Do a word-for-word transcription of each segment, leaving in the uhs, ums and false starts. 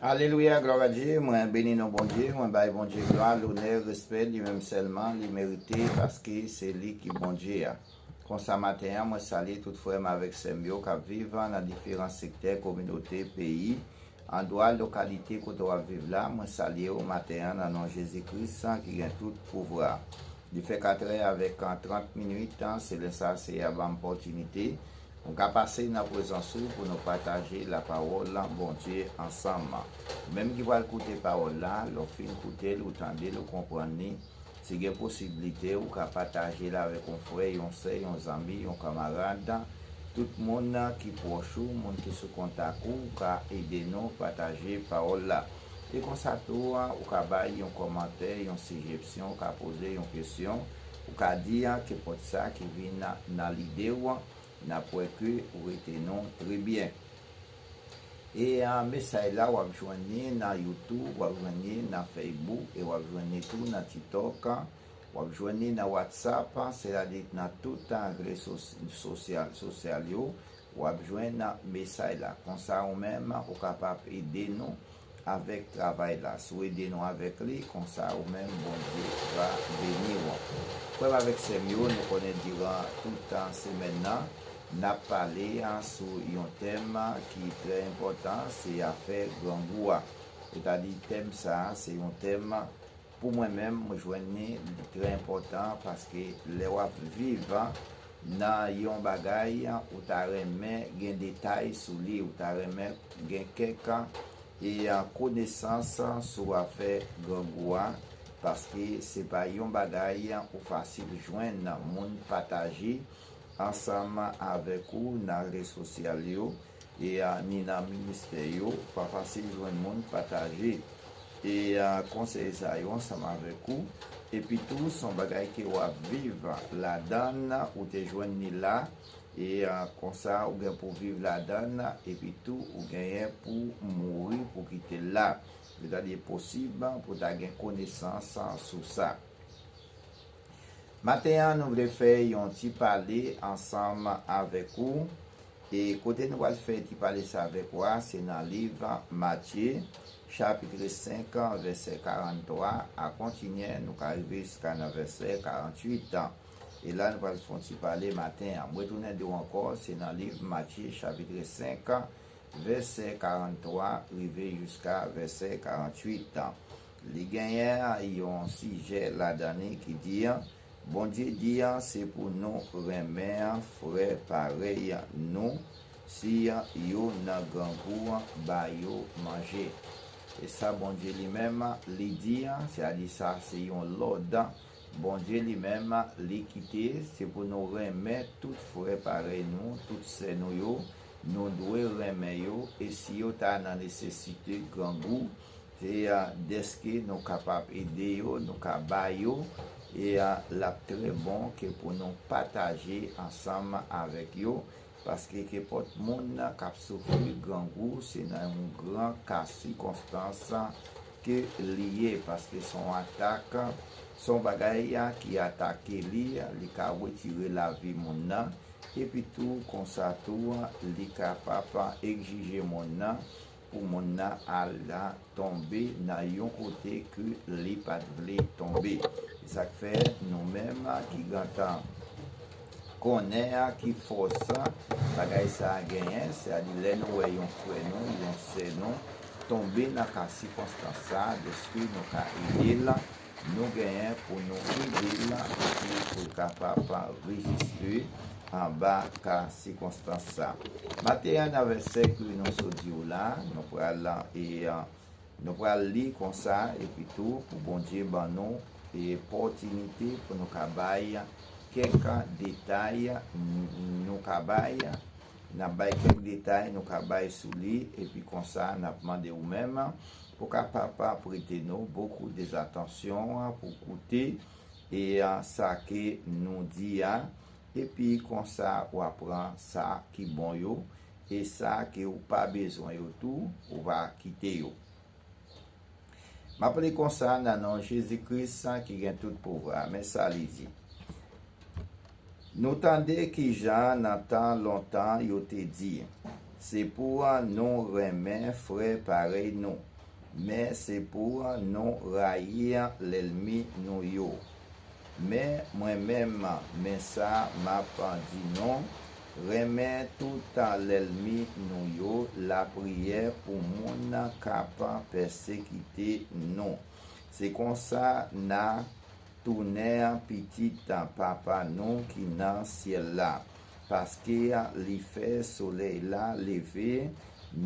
Alelouya, glwa a Dye. Mwen beni non Bondye, mwen bay Bondye glwa, lonè, respè, li menm sèlman li merite, paske se li ki Bondye a. Konsa maten an, mwen salye tout frè m avèk sè m yo k ap viv nan diferan sektè, kominote, peyi, andwa, lokalite kote w ap viv la. Mwen salye w maten an nan non Jezi Kris ki gen tout pouvwa. Li fè katrè avèk trant minit, se lè sa Seyè a ban m opòtinite pou m ka pase nan prezans ou pou nou pataje lapawòl Bondye ansanm. Ou menm ki pral koute pawòl la, lè w fin koute l, ou tande l, ou konprann li, si gen posiblite, ou ka pataje l avèk yon frè, yon sè, yon zanmi, yon kanmarad, tout moun ki pwòch ou, moun ki sou kontak ou, ou ka ede nou pataje pawòl la. E konsa tou, ou ka bay yon kòmantè, yon sijepsyon, ou ka poze yon kesyon, ou ka di a, kenpòt sa ki vin nan lide w, n ap wè ke ou rete non trè byen. E a, mesaj la, w ap jwenn li nan YouTube, w ap jwenn li nan Facebook, e w ap jwenn li tou nan TikTok, w ap jwenn li nan WhatsApp, sètadi nan tout a, rezo sos- sosyal, sosyal yo, w ap jwenn mesaj la. Konsa, ou menm, ou kapab ede nou avèk travay la. Si w ede nou avèk li, konsa ou menm, Bondye va beni w. Frè m avèk sè m yo, nou konnen diran tout semèn nan, n ap pale a, sou yon tèm ki trè enpòtan, se afè grangou a. Sètadi tèm sa a, se yon tèm, pou mwen menm, mwen jwenn li, li trè enpòtan, paske lè w ap viv nan yon bagay, ou ta renmen gen detay sou li, ou ta renmen gen kèk e konesans sou afè grangou a, paske se pa yon bagay ou fasil jwenn moun pataje ansanm avèk ou nan rezo sosyal yo, e a, ni nan ministè yo, pa fasil jwenn moun pataje e a, konsèy sa yo ansanm avèk ou. Epi tou, se yon bagay ke w ap viv ladan l, ou te jwenn li la, e a, konsa ou gen pou viv ladan l, epi tou ou genyen pou mouri, pou kite l la. Sètadi posib pou ta gen konesans sou sa. Maten an, nou vle fè yon ti pale ansanm avèk ou. E kote nou pral fè ti pale sa avèk ou a, se nan liv Matye, chapit senk, vèsè karannntwa a kontinyen, nou ka rive jiska nan vèsè karanntuit. E la, nou pral fè yon ti pale maten an. Mwen retounen di w ankò, se nan liv Matye, chapit senk, vèsè karannntwa rive jiska vèsè karanntuit. Li genyen yon sijè ladan li ki di, Bondye di, se pou nou renmen frè parèy nou, si yo nan grangou, ba yo manje. E sa Bondye li menm li di, sètadi sa se yon lòd Bondye li menm li kite, se pou nou renmen tout frè parèy nou, tout sè nou yo, nou dwe renmen yo, e si yo ta nan nesesite, grangou, se a, dèske nou kapab ede yo, nou ka ba yo, e a, l ap trè bon ke pou nou pataje ansanm avèk yo, paske kenpòt moun k ap soufri grangou, se nan yon gran ka sikonstans ke li ye, paske se yon atak, se yon bagay ki atake li, li ka retire lavi moun nan, epi tou, konsa tou, li kapab egzije moun nan pou moun nan al tonbe nan yon kote ke li pa t vle tonbe. Se sa k fè nou menm ki gentan konnen a ki fòs bagay sa a genyen, sètadi lè nou wè yon frè nou, yon sè nou tonbe nan ka sikonstans sa a, dèske nou ka ede l, nou genyen pou nou ede l, epi pou l kapab reziste anba ka sikonstans sa. Maten an, nan vèsè ke nou sot di w la, nou pral, e, nou pral li konsa, epi tou, pou Bondye ban nou opòtinite pou nou ka bay kèk detay, n-, nou ka bay, n ap bay kèk detay, nou ka bay sou li, epi konsa, n ap mande ou menm, pou kapab prete nou bokou dezatansyon pou koute, e, a, sa ke nou di a, epi konsa, w a pran sa ki bon yo, e sa ke ou pa bezwen yo tou, ou va kite yo. M ap li konsa nan non Jezi Kris ki gen tout pouvwa. Men sa li di. Nou tande kijan nan tan lontan yo te di, Se pou nou renmen frè parèy nou, men se pou nou rayi lènmi nou yo. Men mwen menm, men sa m ap di nou, renmen tout lènmi nou yo, lapriyè pou moun k ap pèsekite nou. Se konsa n a tounen pitit Papa nou ki nan syèl la, paske li fè solèy la leve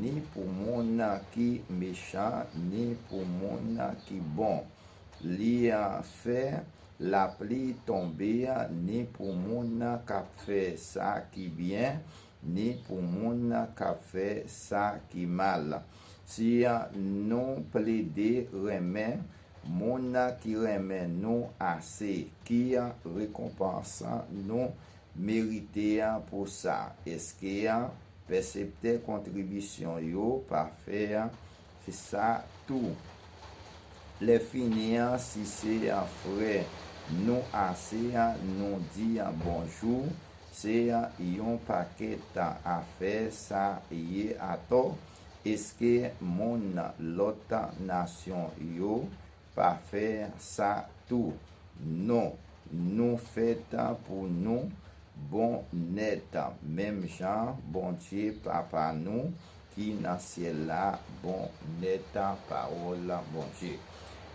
ni pou moun ki mechan, ni pou moun ki bon. Li fè lapli tonbe ni pou moun k ap fè sa ki byen, ni pou moun k ap fè sa ki mal. Si nou plede renmen moun ki renmen nou ase, ki rekonpans nou merite pou sa? Èske pèseptè kontribisyon yo pa fè sa tou? Lèfini, si se frè nou ase nou di bonjou, se yon pakèt afè sa ye atò. Èske moun lòt nasyon yo pa fè sa tou? Non, nou fèt pou nou bon nèt, menm jan Bondye Papa nou ki nan syèl la bon nèt. Pawòl Bondye.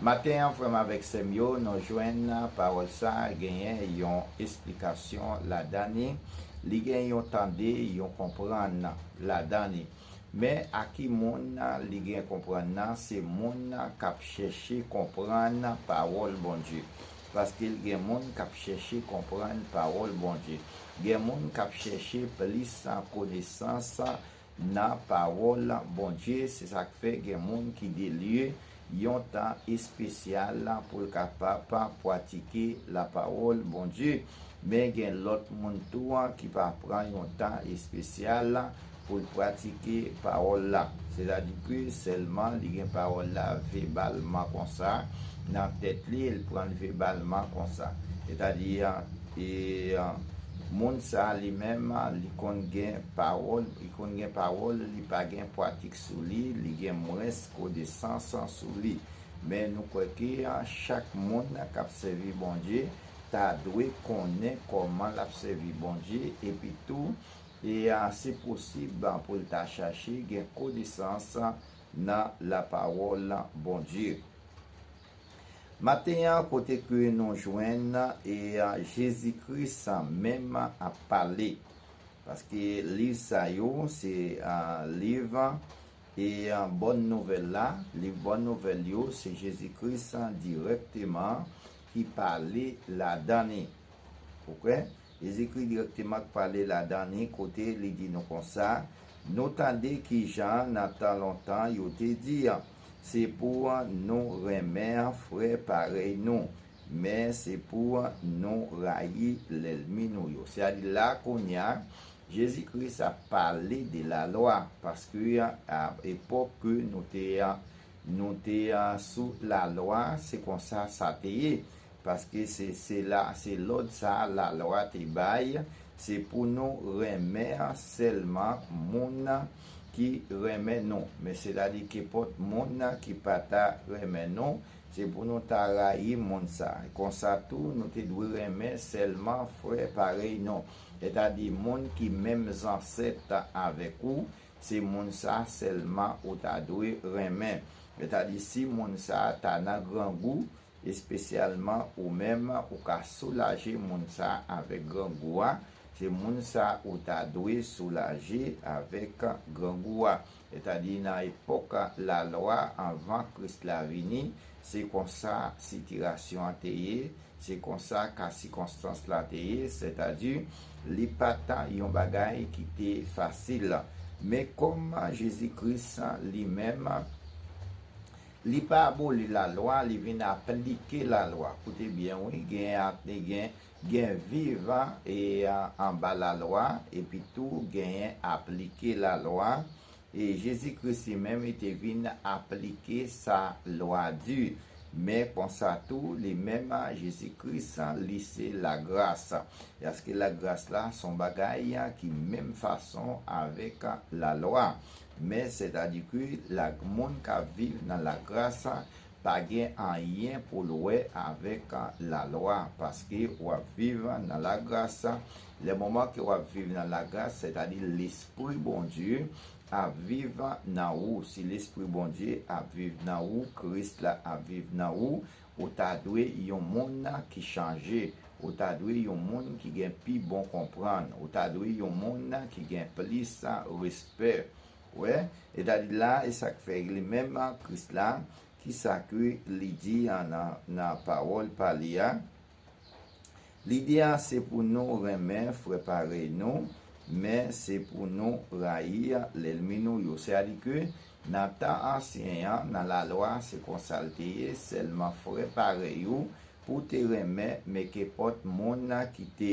Maten an, frè m avèk sè m yo, nou jwenn pawòl sa a genyen yon esplikasyon ladan li, li gen yon tande, yon konprann ladan li. Men a ki moun li gen konprann nan? Se moun k ap chèche konprann pawòl Bondye. Paske l gen moun k ap chèche konprann pawòl Bondye. Gen moun k ap chèche plis konesans nan pawòl Bondye. Se sa k fè gen moun ki delye yon tan espesyal pou l kapab pratike lapawòl Bondye. Men gen lòt moun tou ki pa pran yon tan espesyal pou l pratike pawòl la. Sètadi ke sèlman li gen pawòl la vebalman konsa, nan tèt li, li pran l vebalman konsa. Sètadi, e, moun sa li menm, li konn gen pawòl, li konn gen pawòl, li pa gen pratik sou li, li gen mwens konesans sou li. Men nou kwè ke chak moun k ap sèvi Bondye ta dwe konnen kòman l ap sèvi Bondye, epi tou, e se posib pou l ta chache gen konesans nan lapawòl Bondye. Maten an, kote ke nou jwenn e Jezi Kris menm ap pale, paske liv sa yo se liv e bòn nouvèl la, liv bòn nouvèl yo, se Jezi Kris dirèkteman ki pale ladan li. Ou kwè? Jezikri dirèkteman k pale ladan li, kote li di nou konsa, nou tande kijan nan tan lontan yo te di, se pou nou renmen frè parèy nou, men se pou nou rayi lènmi nou yo. Sètadi la kounye a, Jezi Kris ap pale de lalwa, paske a epòk ke nou te, nou te sou lalwa, se konsa sa te ye. Paske se, se la, se lòd sa lalwa te bay, se pou nou renmen sèlman moun ki renmen nou. Men sètadi kenpòt moun ki pa ta renmen nou, se pou nou ta rayi moun sa. Konsa tou, nou te dwe renmen sèlman frè parèy nou. Sètadi moun ki menm zansèt avèk ou, se moun sa sèlman ou ta dwe renmen. Sètadi si moun sa ta nan grangou, espesyalman ou menm, ou ka soulaje moun sa avèk grangou a. Se moun sa ou ta dwe soulaje avèk grangou a. Sètadi nan epòk lalwa, anvan Kris la vini, se konsa sitiyasyon an te ye, se konsa ka sikonstans la te ye, sètadi li pa t yon bagay ki te fasil. Men kòm Jezi Kris li menm, li pa aboli lalwa, li vin aplike lalwa. Koute byen wi, gen, gen, gen viv e anba lalwa, epi tou genyen aplike lalwa. E Jezi Kris li menm, li te vin aplike sa lwa di. Men konsa tou, li menm, Jezi Kris, li se lagras. Èske lagras la se yon bagay ki menm fason avèk lalwa? Men sètadi ke la, moun k ap viv nan lagras pa gen anyen pou l wè avèk lalwa, paske w ap viv nan lagras. Lè moman ke w ap viv nan lagras, sètadi Lespri Bondye ap viv nan ou. Si Lespri Bondye ap viv nan ou, Kris la ap viv nan ou, ou ta dwe yon moun ki chanje. Ou ta dwe yon moun ki gen pi bon konprann. Ou ta dwe yon moun ki gen plis respè. Wè, sètadi la, e sa k fè li menm Kris la, ki sa ke li di an nan, nan pawòl pa li a? Li di a, se pou nou renmen frè parèy nou, men se pou nou rayi lènmi nou yo. Sètadi ke nan tan ansyen an, nan lalwa, se konsa l te ye, sèlman frè parèy ou pou te renmen, men kenpòt moun ki te,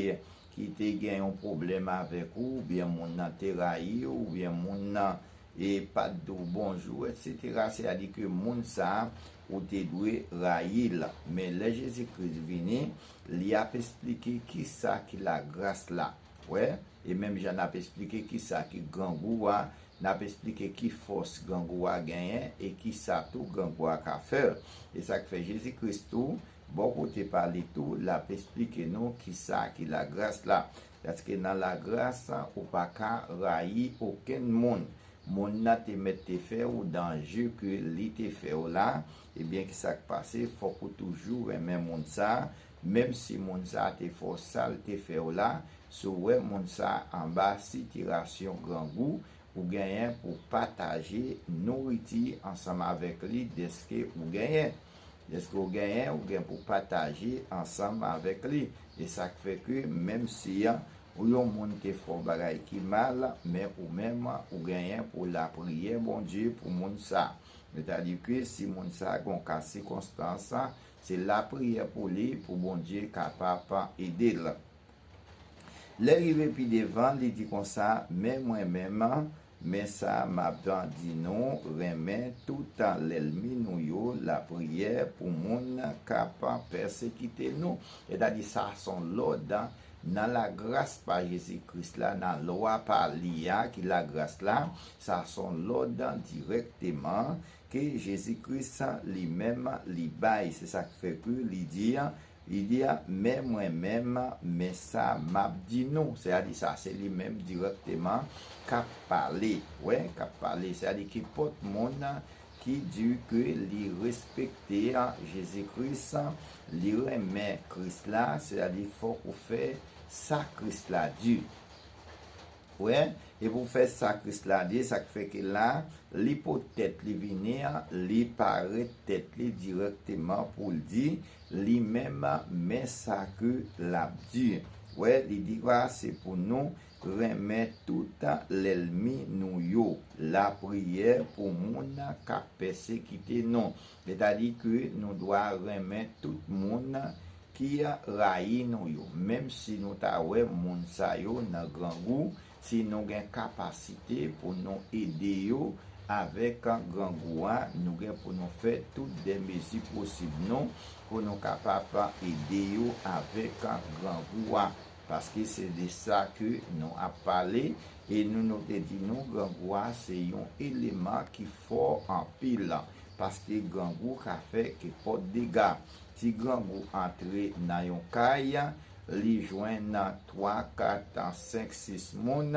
ki te gen yon pwoblèm avèk ou, oubyen moun nan te rayi w, oubyen moun nan e pa t di w bonjou, etsetera. Sètadi ke moun sa a, ou te dwe rayi l. Men lè Jezi Kris vini, li ap esplike ki sa ki lagras la. Wè, e menm jan n ap esplike ki sa ki grangou a, n ap esplike ki fòs grangou a genyen e ki sa tou grangou a ka fè. E sa k fè Jezi Kris tou, bò kote pa li tou, l ap esplike nou ki sa ki lagras la. Paske nan lagras, ou pa ka rayi okenn moun. Moun nan te mèt te fè w danje ke li te fè w la, ebyen, ki sa k pase? Fòk ou toujou renmen moun sa a, menm si moun sa a te fè w sa l te fè w la, si w wè moun sa a anba sitirasyon grangou, ou genyen pou pataje nouriti ansanm avèk li dèske ou genyen. Dèske ou genyen, ou gen pou pataje ansanm avèk li. E sa k fè ke menm si ou yon moun te fè w bagay ki mal, men ou menm ou genyen pou lapriyè Bondye pou moun sa. Sètadi ke si moun sa gen yon ka sikonstans, se lapriyè pou li, pou Bondye kapab ede l. Lè rive pi devan, li di konsa, men mwen menm, men sa m ap di nou, renmen tout lènmi nou yo, lapriyè pou moun k ap pèsekite nou. Sètadi sa se yon lòd nan lagras pa Jezi Kris la, nan lwa pa li a ki lagras la, sa se yon lòd dirèkteman ke Jezi Kris li menm li bay. Se sa k fè ke li di, li di, men mwen menm, men sa m ap di nou. Sètadi sa se li menm dirèkteman k ap pale. Wè, k ap pale. Sètadi kenpòt moun ki di ke li respekte Jezi Kris, li renmen Kris la, sètadi fòk ou fè sa Kris la di. Wè, e pou fè sa Kris la di, sa k fè ke la, li pot tèt li vini, li parèt tèt li dirèkteman pou l di, li menm, men sa ke l ap di. Wè, li di, se pou nou renmen tout lènmi nou yo. Lapriyè pou moun k ap pèsekite nou. Sètadi ke nou dwa renmen tout moun ki rayi nou yo. Menm si nou ta wè moun sa yo nan grangou, si nou gen kapasite pou nou ede yo avèk grangou a, nou gen pou nou fè tout de mezi posib nou pou nou kapab ede yo avèk grangou a. Paske se de sa ke nou ap pale, e nou, nou te di nou grangou a se yon eleman ki fò anpil, paske grangou ka fè kenpòt dega. Ti grangou antre nan yon kay, li jwenn twa, kat, senk, sis moun,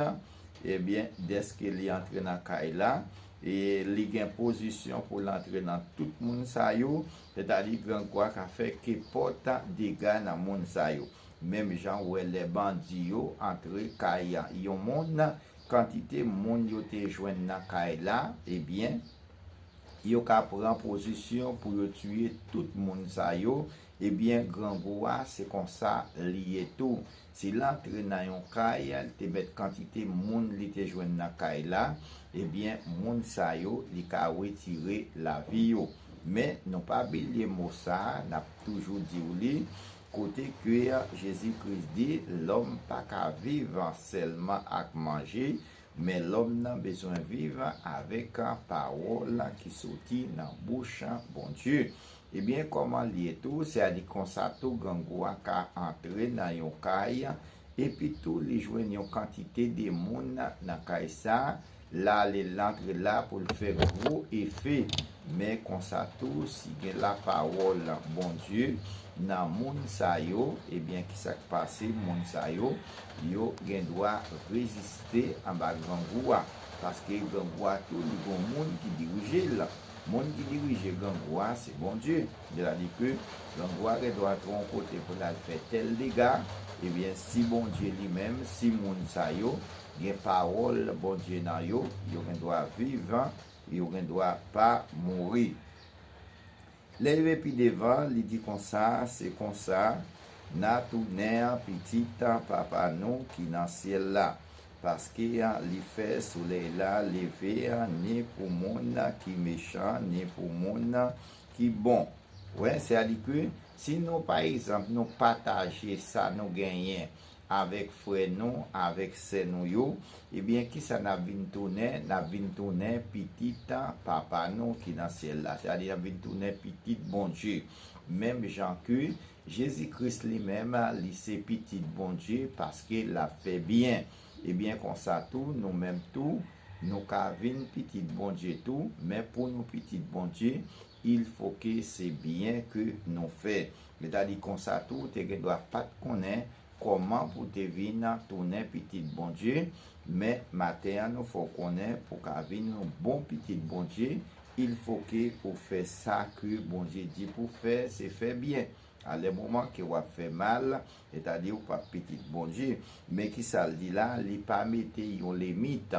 ebyen, dèske li antre nan kay la, e li gen pozisyon pou l antre nan tout moun sa yo, sètadi grangou a ka fè kenpòt dega nan moun sa yo. Menm jan w wè lè bandi yo antre kay yon moun, kantite moun yo te jwenn nan kay la, ebyen, yo ka pran pozisyon pou yo tiye tout moun sa yo, ebyen, grangou a, se konsa li ye tou. Si l antre nan yon kay, li te mèt kantite moun li te jwenn nan kay la, ebyen, moun sa yo, li ka retire lavi yo. Men, nou pa bliye mo sa a, n ap toujou di w li, kote ke Jezi Kris di, lòm pa ka viv sèlman ak manje, men lòm nan bezwen viv avèk pawòl ki soti nan bouch Bondye. Ebyen, kòman l ye tou? Se a di konsa tou, grangou a ka antre nan yon kay, epi tou li jwenn yon kantite de moun nan kay sa, l ale, l antre la pou l fè gwo efe. Men konsa tou, si gen lapawòl Bondye nan moun sa yo, ebyen, ki sa k pase? Moun sa yo, yo gen dwa reziste anba grangou a, paske grangou a tou, li gon moun ki dirije l. Moun ki dirije grangou a, se Bondye. Sètadi ke grangou a gen dwa antre yon kote pou l al fè tèl dega. Ebyen, si Bondye li menm, si moun sa yo gen pawòl Bondye nan yo, yo gen dwa viv, yo gen dwa pa mouri. Lè l rive pi devan, li di konsa, se konsa, n a tounen pitit Papa nou ki nan syèl la, paske li fè solèy la leve ni pou moun ki mechan, ni pou moun ki bon. Wè, sètadi ke si nou, pa egzanp, nou pataje sa nou genyen avèk frè nou, avèk sè nou yo, ebyen, kisa n ap vin tounen? N ap vin tounen pitit Papa nou ki nan syèl la. Sètadi, n ap vin tounen pitit Bondye. Menm jan ke Jezi Kris li menm, li se pitit Bondye paske l ap fè byen. Ebyen, konsa tou, nou menm tou, nou ka vin pitit Bondye tou, men pou nou pitit Bondye, il faut que se byen ke nou fè. Sètadi konsa tou, ou te gen dwa pa t konnen kòman pou te vin tounen pitit Bondye, men maten an, nou fè w konnen pou w ka vin yon bon pitit Bondye, il faut que ou fè sa ke Bondye di pou fè, se fè byen. A lè moman ke w ap fè mal, sètadi ou p ap pitit Bondye. Men kisa l di la? Li pa mete yon limit.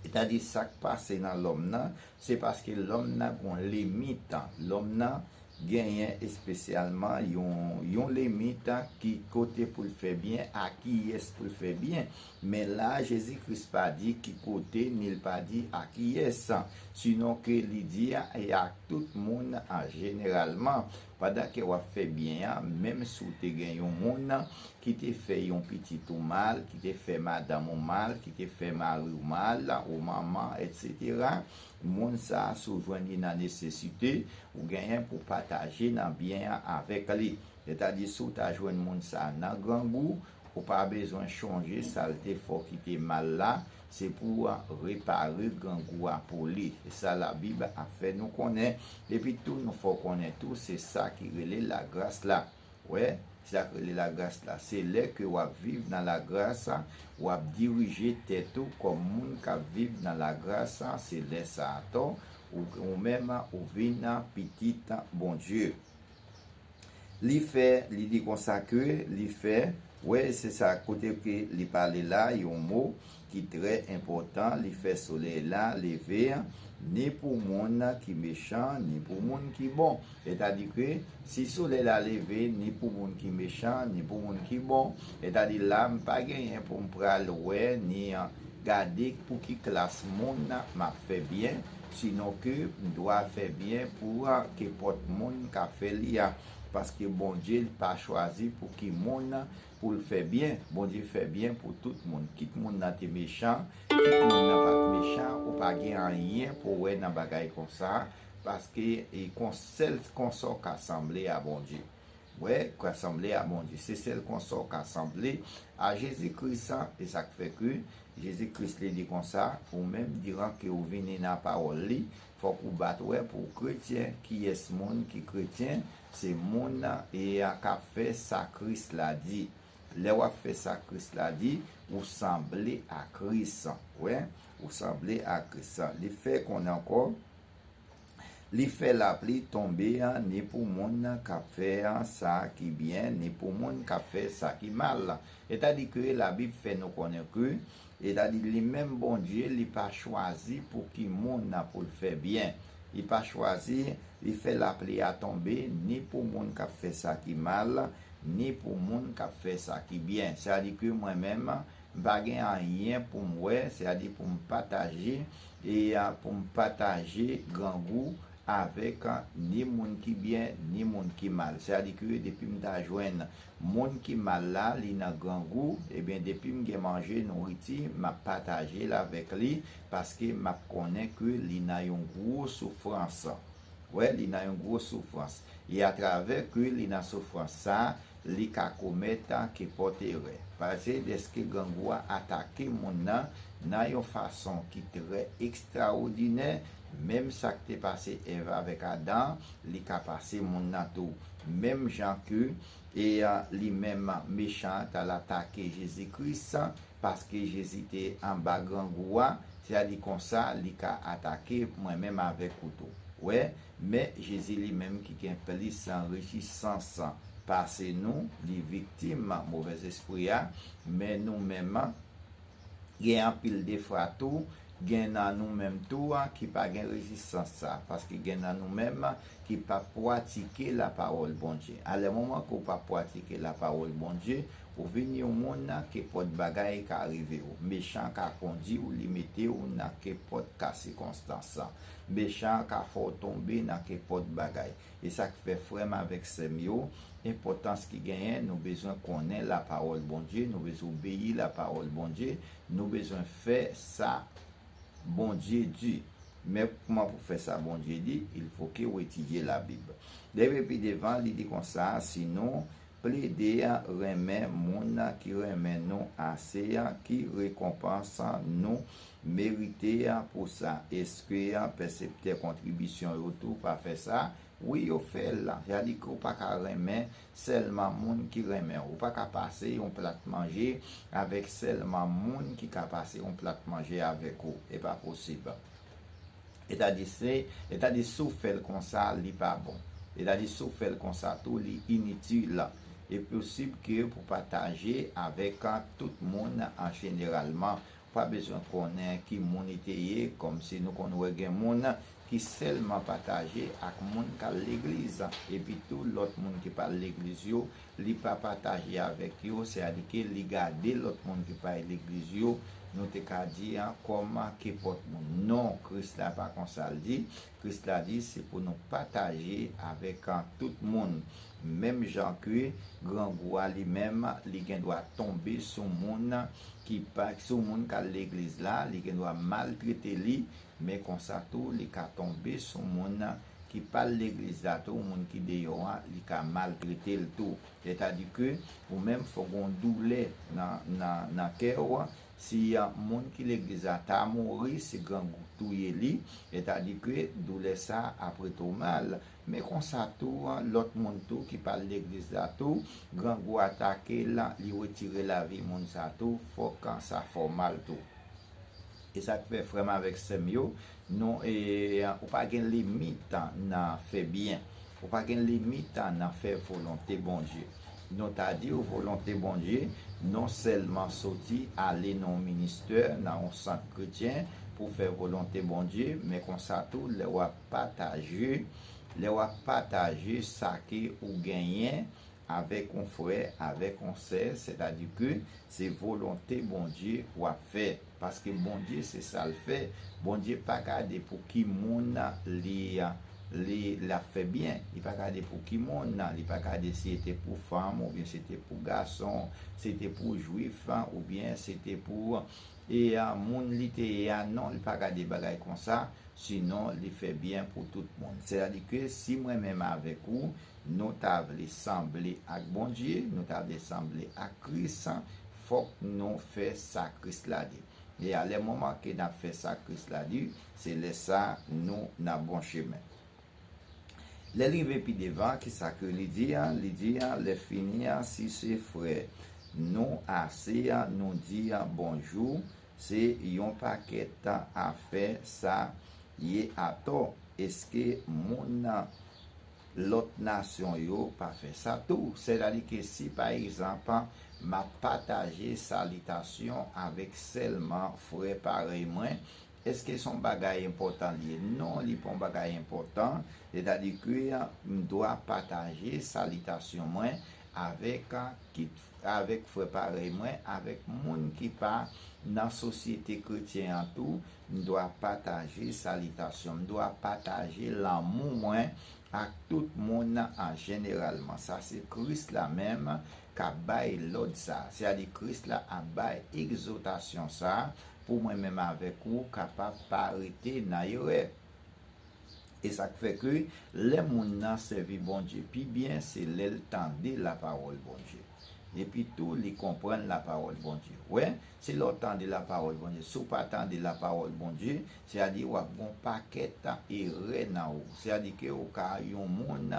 Sètadi sa k pase nan lòm nan, se paske lòm nan gon limit. Lòm nan genyen espesyalman yon, yon limit ki kote pou l fè byen, a kiyès pou l fè byen. Men la, Jezi Kris pa di ki kote, ni l pa di a kiyès. Sinon ke li di e a tout moun an jeneralman. Pandan ke w ap fè byen an, menm si w te gen yon moun ki te fè yon pitit ou mal, ki te fè madanm ou mal, ki te fè mari w mal, ou manman, etsetera, moun sa a, si w jwenn li nan nesesite, ou genyen pou pataje nan byen an avèk li. Sètadi, si w ta jwenn moun sa a nan grangou, ou pa bezwen chonje sa l te fè w ki te mal la, se pou w repare grangou a pou li. Se sa Labib ap fè nou konnen. Epi tou, nou fè w konnen tou, se sa ki rele lagras la. Wè, se sa k rele lagras la. Se lè ke w ap viv nan lagras, w ap dirije tèt ou kòm moun k ap viv nan lagras, se lè sa a tou, ou, ou menm, ou vin pitit Bondye. Li fè, li di konsa ke li fè, wè, se sa kote ke li pale la, yon mo ki trè enpòtan, li fè solèy la leve, ni pou moun ki mechan, ni pou moun ki bon. Sètadi ke si solèy la leve, ni pou moun ki mechan, ni pou moun ki bon, sètadi la, m pa genyen pou m pral wè, ni, ah, gade pou ki klas moun m ap fè byen, sinon ke m dwa fè byen pou, ah, kenpòt moun k ap fè li a. Paske Bondye, li pa chwazi pou ki moun pou l fè byen. Bondye fè byen pou tout moun. Kit moun nan te mechan, kit moun nan pa t mechan, ou pa gen anyen pou w wè nan bagay konsa, paske e kon sèl konsa w ka sanble a Bondye. Wè, ka sanble a Bondye. Se sèl konsa w ka sanble a Jezi Kris an. E sa k fè ke Jezi Kris li di konsa, ou menm, diran ke ou vini nan pawòl li, fòk ou bat wè pou w kretyen. Kiyès moun ki kretyen? Se moun e a k ap fè sa Kris la di. Lè w ap fè sa Kris la di, ou sanble a Kris. Wè, ou sanble a Kris. Li fè konnen ankò, li fè lapli tonbe, ni pou moun k ap fè sa ki byen, ni pou moun k ap fè sa ki mal. Sètadi ke Labib fè nou konnen ke, sètadi li menm Bondye, li pa chwazi pou ki moun pou l fè byen. Li pa chwazi, li fè lapli a tonbe, ni pou moun k ap fè sa ki mal, ni pou moun k ap fè sa ki byen. Sètadi ke mwen menm, m pa gen anyen pou m wè, sètadi pou m pataje, e a, pou m pataje grangou avèk, a, ni moun ki byen, ni moun ki mal. Sètadi ke depi m ta jwenn moun ki mal la, li nan grangou, ebyen, depi m gen manje, nouriti, m ap pataje l avèk li, paske m ap konnen ke li nan yon gwo soufrans. Wè, li nan yon gwo soufrans. E atravè ke li nan soufrans sa, li ka komèt kenpòt erè. Pase dèske grangou a atake moun nan nan yon fason ki trè ekstraòdinè, menm sa k te pase Èv avèk Adan, li ka pase moun nan tou. Menm jan ke e li menm mechan an t al atake Jezi Kris, paske Jezi te anba grangou a, sètadi konsa li ka atake mwen menm avèk ou tou. Wè, men Jezi li menm ki gen plis rejisans pase nou, li viktim movèzespri a, men nou menm, gen anpil defwa tou, gen nan nou menm tou ki pa gen rejisans sa, paske gen nan nou menm ki pa pratike lapawòl Bondye. Alè moman ke w pa pratike lapawòl Bondye, ou vin yon moun kenpòt bagay ka rive w. Mechan ka kondi w, li mete w nan kenpòt ka sikonstans. Mechan ka fè w tonbe nan kenpòt bagay. E sa k fè, frè m avèk sè m yo, enpòtans ki genyen, nou bezwen konnen lapawòl Bondye, nou bezwen obeyi lapawòl Bondye, nou bezwen fè sa Bondye di. Men kòman pou fè sa Bondye di? Il faut que w etidye Labib. Lè w pi devan, li di konsa, si nou plede renmen moun ki renmen nou ase, ki rekonpans nou merite pou sa? Èske pèseptè kontribisyon yo tou pa fè sa? Wi, yo fè l. Sètadi ke w pa ka renmen sèlman moun ki renmen w. Ou pa ka pase yon plat manje avèk sèlman moun ki ka pase yon plat manje avèk ou. E pa posib. Etadi se, etadi si w fè l konsa, li pa bon. Etadi si w fè l konsa tou, li initil. E posib ke pou pataje avèk tout moun an jeneralman. Pa bezwen konnen ki moun li te ye, kòmsi nou konn wè gen moun ki sèlman pataje ak moun k al legliz, epi tou lòt moun ki pa al legliz yo, li pa pataje avèk yo, sètadi ke li gade lòt moun ki pa al legliz yo, nou te ka di, kòm kenpòt moun. Non, Kris la pa konsa l di. Kris la di se pou nou pataje avèk tout moun. Menm jan ke grangou a li menm, li gen dwa tonbe sou moun ki pa, sou moun k al legliz la, li gen dwa maltrete li, men konsa tou, li ka tonbe sou moun ki pa al legliz la tou, moun ki deyò a, li ka maltrete l tou. Sètadi ke ou menm fò gen yon doulè nan, nan, nan kè w, si moun ki legliz la ta mouri, si grangou touye li, sètadi ke doulè sa ap rete w mal. Men konsa tou, lòt moun tou ki pa al legliz la tou, grangou atake l, li retire lavi moun sa tou, fòk sa fè w mal tou. E sa k fè, frè m avèk sè m yo, nou, e, ou pa gen limit nan fè byen. Ou pa gen limit nan fè volonte Bondye. Nou ta di w volonte Bondye, non sèlman soti ale nan yon ministè, nan yon sant kretyen pou fè volonte Bondye, men konsa tou, lè w ap pataje, lè w ap pataje sa ke ou genyen avèk yon frè, avèk yon sè, sètadi ke se volonte Bondye w ap fè. Paske Bondye se sa l fè. Bondye pa gade pou ki moun li, li, l ap fè byen. Li pa gade pou ki moun, li pa gade si se te pou fanm, oubyen se te pou gason, se te pou jwif, oubyen se te pou, e, a, moun li te ye a. Non, li pa gade bagay konsa. Sinon, li fè byen pou tout moun. Sètadi ke si mwen menm avèk ou, nou ta vle sanble ak Bondye, nou ta vle sanble ak Kris, fòk nou fè sa Kris la di. E a lè moman ke n ap fè sa Kris la di, se lè sa nou nan bon chemen. Lè l rive pi devan, kisa ke li di a? Li di a, lè fini a, si se frè nou ase a, nou di a bonjou, se yon pakèt afè sa ye atò. Èske moun lòt nasyon yo pa fè sa tou? Sètadi ke si, pa egzanp, m ap pataje salitasyon avèk sèlman frè parèy mwen, èske se yon bagay enpòtan li ye? Non, li pa yon bagay enpòtan. Sètadi ke m dwa pataje salitasyon mwen avèk, kit, avèk frè parèy mwen, avèk moun ki pa nan sosyete kretyen an tou. M dwa pataje salitasyon, m dwa pataje lanmou mwen ak tout moun an jeneralman. Sa se Kris la menm k ap bay lòd sa. Sètadi Kris la ap bay egzòtasyon sa pou mwen menm avèk ou kapab pa rete nan erè. E sa k fè ke lè moun nan sèvi Bondye pi byen, se lè l tande lapawòl Bondye. Epi tou, li konprann lapawòl Bondye. Wè, se lè w tande lapawòl Bondye. Si w pa tande lapawòl Bondye, sètadi w ap gen yon pakèt erè nan ou. Sètadi ke ou ka yon moun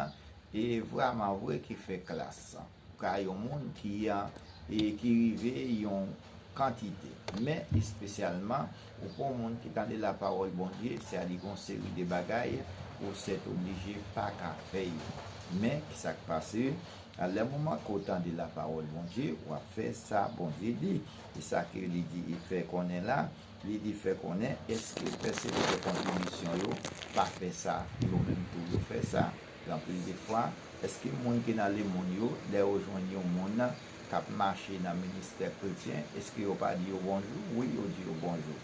e vrèman vre ki fè klas. Ou ka yon moun ki, e, ki rive yon kantite. Men espesyalman, ou pa yon moun ki tande lapawòl Bondye, sètadi gen yon seri de bagay ou sètoblije pa ka fè yo. Men ki sa k pase? Lè moman ke w tande lapawòl Bondye, w ap fè sa Bondye di. E sa ke li di, li fè konnen la, li di fè konnen, èske pèseptè kontribisyon yo pa fè sa, yo menm tou yo fè sa? Gen anpil de fwa, èske moun ki nan lemonn yo, lè yo jwenn yon moun k ap mache nan ministè kretyen, èske yo pa di yo bonjou? Wi, yo di yo bonjou.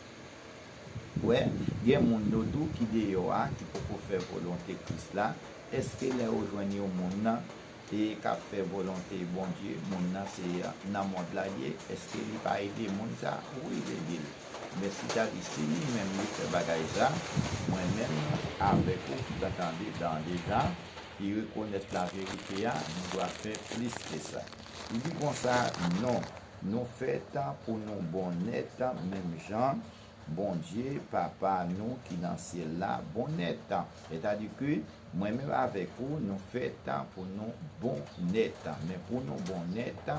Wè, gen moun yo tou ki deyò a, ki poko fè volonte Kris la, èske lè yo jwenn yon moun nan, e k ap fè volonte Bondye, moun nan se nan mond la l ye, èske li pa ede moun sa? Wi, l ede l. Men si ta di, si li menm li fè bagay sa, mwen menm avèk ou ki t ap tande dan deja, ki rekonèt laverite a, nou dwa fè plis ke sa. Li di konsa, non, nou fèt pou nou bon nèt, menm jan Bondye, Papa nou ki nan syèl la, bon nèt. Sètadi ke mwen menm avèk ou, nou fèt pou nou bon nèt. Men pou nou bon nèt,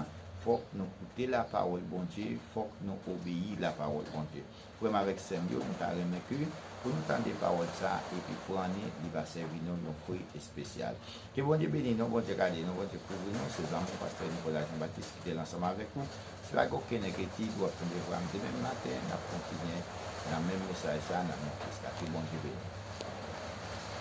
fòk nou koute lapawòl Bondye, fòk nou obeyi lapawòl Bondye. Frè m avèk sè m yo, nou ta renmen ke pou nou tande pawòl sa a epi pran li, li va sèvi nou yon fwi espesyal. Ke Bondye beni nou, Bondye gade nou, Bondye kouvri nou. Se zanmi w, pastè Nicolas Jean Baptiste, ki te la ansanm avèk ou. Si pa gen okenn enkyetid, w ap tande vwa m demen maten, n ap kontinye nan menm mesaj sa a, nan non Kris la. Ke Bondye beni w.